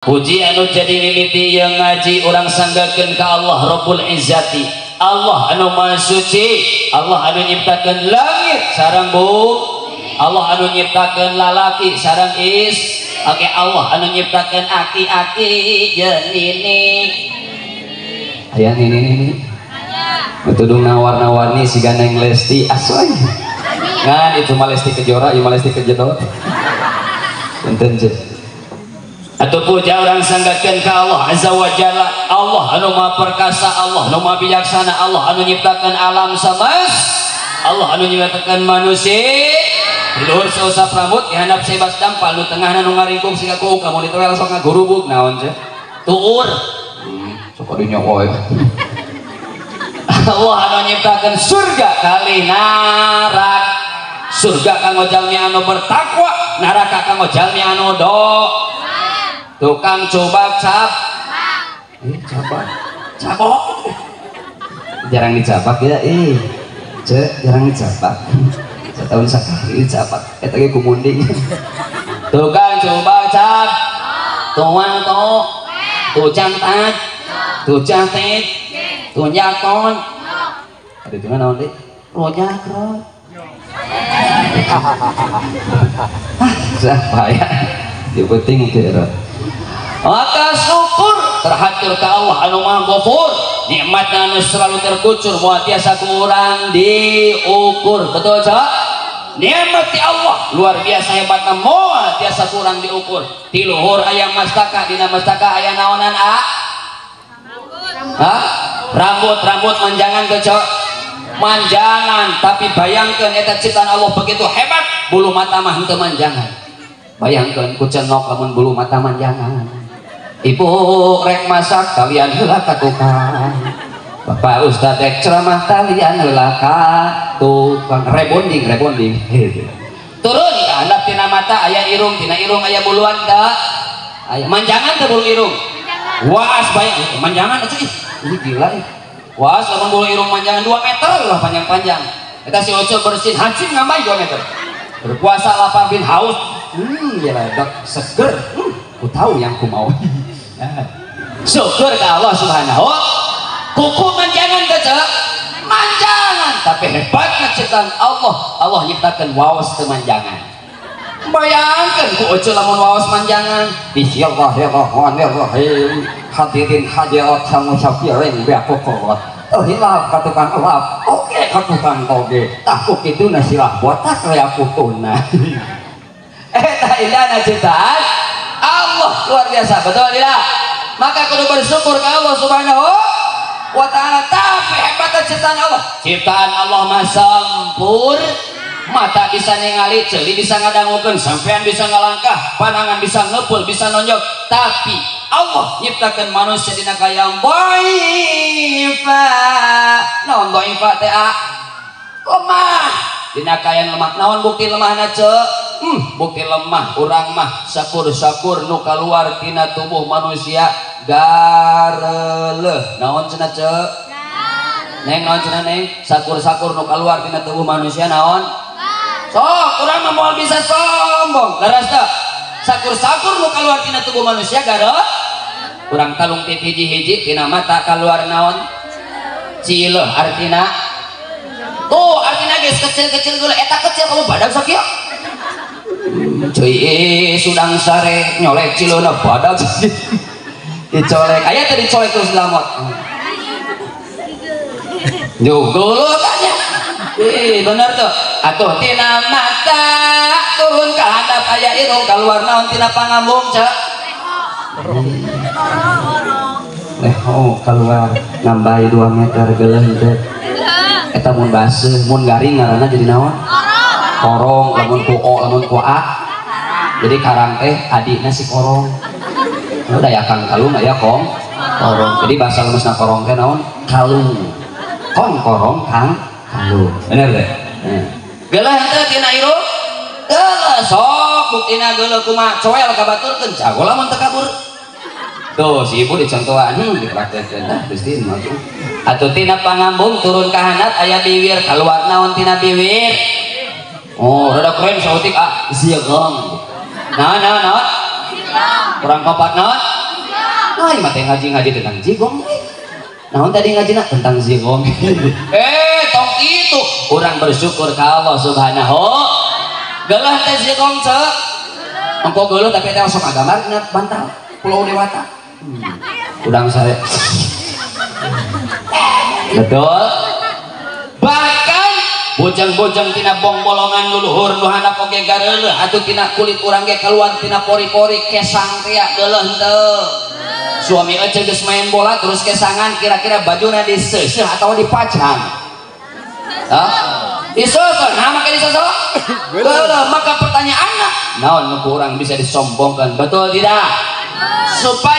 Puji anu jadi mimiti yang ngaji orang sanggakeun ka Allah Rabbul Izzati. Allah anu Maha Suci, Allah anu nyiptakeun langit sareng bumi, Allah anu nyiptakeun lalaki sareng is, oke Allah anu nyiptakeun aki-aki jeung nini. Aya nini nini. Tudung warna-warni siga Neng Lesti asoy. Ngan itu mah Lesti Kejora, ieu mah Lesti Kejedot. Enten je. Atau puja orang sanggakeun ka Allah Azza wa Jalla, Allah anu Maha Perkasa, Allah anu Maha Bijaksana, Allah anu nyiptakeun alam semesta, Allah anu nyiptakeun manusia. Di luhur sausap rambut, di handap sebas dampal, nu tengahna nu ngaringkung siga kuuk, kamu ditewel sok ngagurubug naon ce? Tuur. Sok aduh nyokoy. Allah anu nyiptakeun surga kali neraka. Surga kanggo jalmi anu bertakwa, neraka kanggo jalmi anu do. Tukang coba cap, cabak, cabok, jarang dicabak ya, cek jarang dicabak, setahun sekali dicabak, eta ge kumunding. Tukang coba cap, tuang to, tucang taj, tucang tet, tunjakon, ada itu naon deh, rojak roj. Ah, ya, yang penting kira. Maka syukur terhatur ke Allah anu Maha Ghafur, nikmat anu selalu terkucur, moal tiasa kurang diukur. Betul cak? Nikmat ti Allah luar biasa hebatna, moal tiasa kurang diukur. Ti luhur aya mastaka, dina mastaka aya naonan a? Hah? Rambut-rambut manjangan teu cak? Manjangan, tapi bayangkeun eta ciptaan Allah begitu hebat, bulu mata mah henteu manjangan. Bayangkeun ku cenok lamun bulu mata manjangan. Ibu rek masak kalian heula ka tukang, Bapak Ustad rek ceramah kalian heula ka tukang. Rebonding, rebonding. Turun ka handap tina mata aya irung, tina irung aya buluan teu? Aya manjangan teu bulu irung? Waas bayang manjangan atuh ih, ini gila ih. Waas lamun bulu irung manjangan 2 meter lah panjang-panjang. Eta si Oco bersin hancing ngambai 2 meter. Berpuasa lapar bin haus. Ya dok seger. Ku tahu yang ku mau. Syukur ke Allah Subhanahu. Kuku manjangan kecil, manjangan. Tapi hebatnya ciptaan Allah. Allah nyiptakan waos teu manjangan. Bayangkan ku Oco lamun waos manjangan. Bismillahirrahmanirrahim. Hadirin hadirat samusafirin biakukullah. Oh hilaf ka tukang elap. Oke ka tukang toge. Takut kitu na silah botak rea kutuna. Eta indahna ciptaan Allah luar biasa, betul tidak? Maka kudu bersyukur ke Allah Subhanahu wa ta'ala. Tapi hebatnya ciptaan Allah. Ciptaan Allah mah sempur, mata bisa ningali, ceuli bisa ngadangukeun, sampean bisa ngalangkah, pandangan bisa ngepul, bisa nonjok. Tapi Allah nyiptakeun manusia dina kayang dhaifa. Naon dhaifa teh? Lemah. Dina kayang lemah. Naon bukti lemahna ceu? Bukti lemah urang mah sakur-sakur nu kaluar tina tubuh manusia gareleuh. Naon cenah ceu? Neng naon cenah neng? Sakur-sakur nu kaluar tina tubuh manusia naon? Sok urang mah moal bisa sombong. Leres teu? Sakur-sakur nu kaluar tina tubuh manusia gareuh. Urang talung ti hiji-hiji tina mata kaluar naon? Cileuh artina. Tuh artina geus kecil-kecil geuleuh eta kecil kamu badan sakieu. Cuy sudang sare nyolek cileuna badag dicolek aya teh dicolek terus lamot juguluh tanya ih bener tuh atuh tina mata turun ka handap aya irung kaluar naon tina pangambung cek leho kaluar nambahi 2 meter geuleuh teh eta mun baseuh mun garing ngaranna jadi naon? Korong, lamun ku o, lamun ku a. Jadi karang teh adikna si korong. Udah ya kang kalung aya kong korong. Jadi bahasa lemesna korong teh naon? Kalung. Kong korong kang kalung. Bener teh? Geuleuh teh tina irung? Geuleuh sok buktina geuleuh kumaha coel ka baturkeun jago lamun teu kabur. Tuh si ibu dicontohan dipraktekkeun tah Gusti mah. Atuh tina pangambung turun ka handap aya biwir, kaluar naon tina biwir? Oh, rada keren sautik ah, ziegong. Naon naon naon? Kurang kaopat naon? Nah, ieu mah teh ngaji-ngaji tentang jigong. Naon tadi ngajina tentang zigong. Tong itu urang bersyukur ka Allah Subhanahu. Geuleuh teh zigong ceu. Engko geuleuh tapi teh sok agamar dina bantal Pulau Dewata. Urang sare. Betul. Bahkan bojang-bojang tina bongbolongan luluhur nu handap oge gareuleuh atuh tina kulit urang ge keluar tina pori-pori kesang teh geuleuh henteu. Suami ece geus main bola terus kesangan kira-kira bajuna diseuseuh atau dipajang. Hah? Diseuseuh, nah make diseuseuh? Geuleuh, maka pertanyaanna naon nu ku urang bisa disombongkan, betul tidak? Supaya